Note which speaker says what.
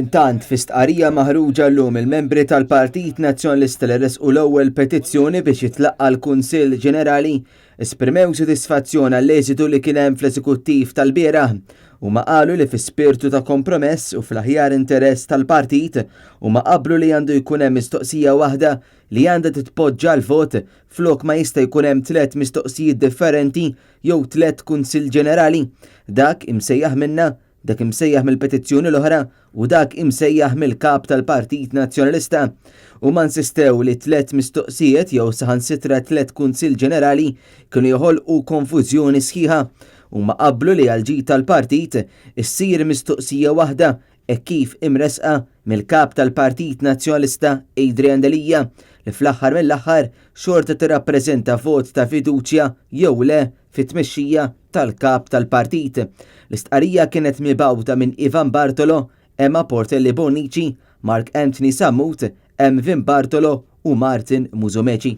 Speaker 1: Intant, fi stqarrija maħruġa llum il-membri tal-Partit Nazzjonalista li ressqu l-ewwel petizzjoni biex jitlaqqa' l-Kunsill Ġenerali esprimew sodisfazzjon għall-eżitu li kien hemm fl-eżekuttiv tal-bieraħ. Huma qalu li fi spirtu ta' kompromess u fl-aħjar interess tal-partit huma qablu li għandu jkun hemm mistoqsija waħda li għandha titpoġġa għall-vot flok ma jista' jkun hemm tlett mistoqsijiet differenti jew tlett Kunsill Ġenerali, dak imsejjaħ minna, dak imsejjaħ mill-petizzjoni l-oħra u dak imsejjaħ mill-Kap tal-Partit Nazzjonalista. Huma nsistew li tlett mistoqsijiet jew saħansitra tlett Kunsill Ġenerali kienu joħolqu konfużjoni sħiħa. Huma qablu li għall-ġid tal-partit issir mistoqsija waħda hekk kif imressqa mill-Kap tal-Partit Nazzjonalista Adrian Delia li fl-aħħar mill-aħħar xorta tirrappreżenta vot ta' fiduċja jew le fit-tmexxija tal-Kap tal-Partit. L-istqarrija kienet mibgħuta minn Ivan Bartolo, Emma Portelli Bonnici, Mark Anthony Sammut, Emvin Bartolo u Martin Musumeci.